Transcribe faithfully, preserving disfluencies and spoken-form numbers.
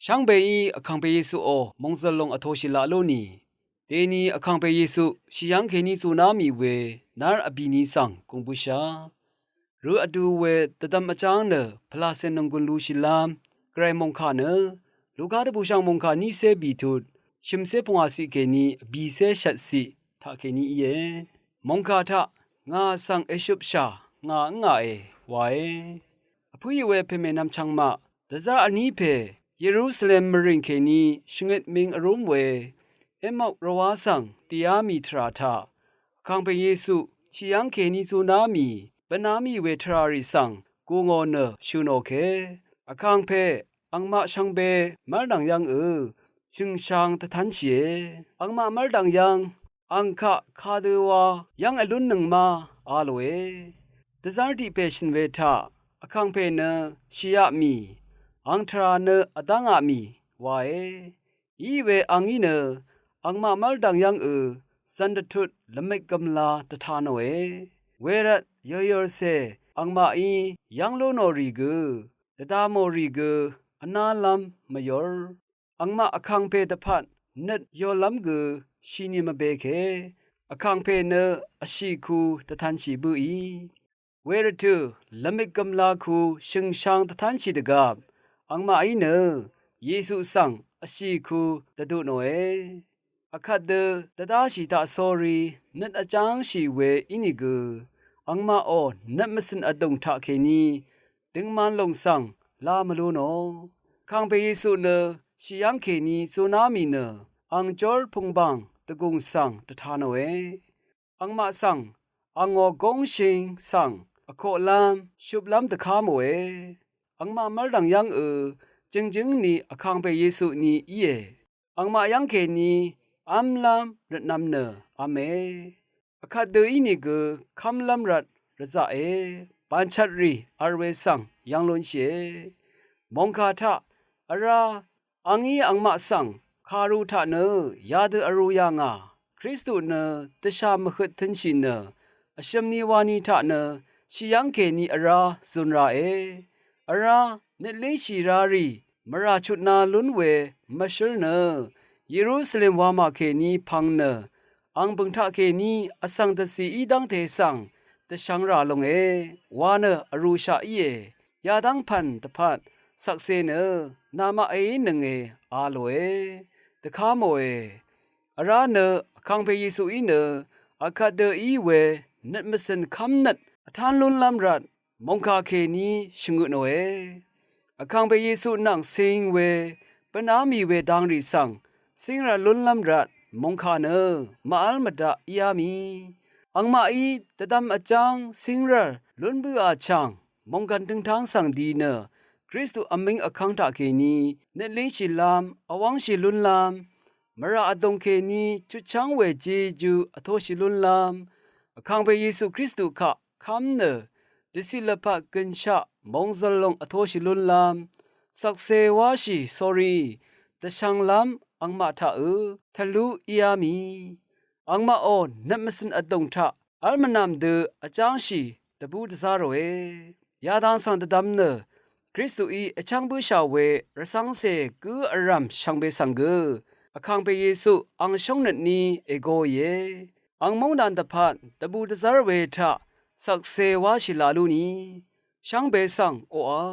Shvngbeí Vkàngpè Yesuò mòngzø̀l lòng vtoshì laq lú nì, dèni Vkàngpè Yesu shì yv́ng kèní zuná mì we nár vbìni svng gùng bǿshà. Rø vdu we dvdvm vjáng nø pvlàcè nònggùn lushìlv́m Gvray mòngkà nø Luka dvbùshv̀ng mòngkà nícé bìtut shø̀mcé pungwàciq kèní vbìcé shvtciq taqkèní íe. Mòngkà taq, ngà svng èshøpshà ngà ǿngàe wae. Vpǿì we pèmènvm chvngmaq dvzv́r vní pè Yerusalem mvrìng kèní shvngøt ming vrúm we Emmaus rvwá svng dìá mì tvrà taq, Vkàngpè Yesu shì yv́ng kèní zuná mì bvná mì we tvrà rì svng gù ngò nø shø̀ nò ke. Vkàngpè, angmaq shvngbe mv́rdv̀ng yv́ngø shø̀ngshang dvtv́nshìe. Angmaq mv́rdv̀ng yv́ng ang kaq kadøwa yv́ng èlúnnøng ma a lòe. Dvzv́r tiq pè shø̀n we taq, Vkàngpè nø shìá mì, ang tvrà nø vdv́ngá mì wae. Í we angí nø angmaq mv́rdv̀ng yv́ngø zv̀n dvtut lvmik gvmla dvta nòe. Wervt yòyòrcè angmaqí yv́ng lú nò rì gø, dvda mò rì gø, vnálv́m mvyòr. Angmaq Vkàngpè dvpvt nøt yòlv́m gø shìni mvbe ke, Vkàngpè nø vshìku dvtv́nshì bǿì. Wervtø̀ lvmik gvmla ku shø̀ngshang dvtv́nshì dvgvp, angmaqí nø Yesu svng vshìku dvdu nòe. Vkvt dø dvdáshì taq sórí nøt vjángshì we ínìgø, angmaqò nøt mvcø̀n vdùng taqkèní døngman lòng svng la mvlú nò. Vkàngpè Yesu nø shì yv́ng kèní zuná mì nø ang jórpung bang dvgùng svng dvta nòe. Angmaq svng angò góngshing svng vkoqlv́m shøplv́m dvká mòe. Angmaq mv́rdv̀ng yv́ngø jø̀ngjǿng ni Vkàngpè Yesu ni íe. Angmaq yv́ng kèní v́mlv́m rvtnv̄m nø v̄me. Vkvt dø ínìgø kv́mlv́m rvt rvzaqe. Bànchvtrì v̄l we svng yv́ng lúnshìe. Mòngkà taq vrá angí angmaq svng kàru taq nø yadø vrū yà ngà, Kristu nø dvshà mvhøt tø̄nshì nø vshø̀m ni wani taq nø shì yv́ng kèní vrá zun rae. Vrá nøt língshì rarì mvrà chutna lún we mvshǿl nø Yerusalem wamà kèní pvng nø ang bø̀ng taqkèní vsvng dvcì í dv́ngte svng dvshvng rà longe wa nø vrūshaq íe. Yadv́ng pv̀n dvpvt shvkse nø namaq èínønge a lòe. Dvká mòe. Vrá nø Vkàngpè Yesuí nø vkvt dø í we nøt mvcø̀n kv́mnøt vtán lúnlv́m rvt mòngkà kèní shvngøt nòe. Vkàngpè Yesu nvng cing we bvná mì we dangrì svng cíngrv̀l lúnlv́m rvt mòngkà nø màv́l mvdaq íá mì. Angmaqí dvdvm vjáng cíngrv̀l lún bǿà chàng mònggv̀n døngtáng svng di nø Kristu vmíng vkv́ng taqkèní nøt língshìlv́m vwv́ngshì lúnlv́m mvrà vdùng kèní chutchv́ng we jejú vtoshì lúnlv́m Vkàngpè Yesu Kristu kaq kv́m nø dvciq lvpat gønshaq mòngzø̀l lòng vtoshì lúnlv́m shvkse wáshì sórí dvshvnglv́m angmaq taqø tvlú íá mì. Angmaqò nøt mvcø̀n vdùng taq v́l mvnàm dø vjángshì dvbú dvzá ròe. Yadang svng dvdvm nø Kristuí vchv́ng bǿshà we rvcv́ngcè gǿ vrv̀m shvngbe svng gø Vkàngpè Yesu ang shóngnøt ní ègōìe. Ang móngdan dvpvt dvbù dvzv́r we taq shvkse wáshì la lú ni shvngbe svng oqà.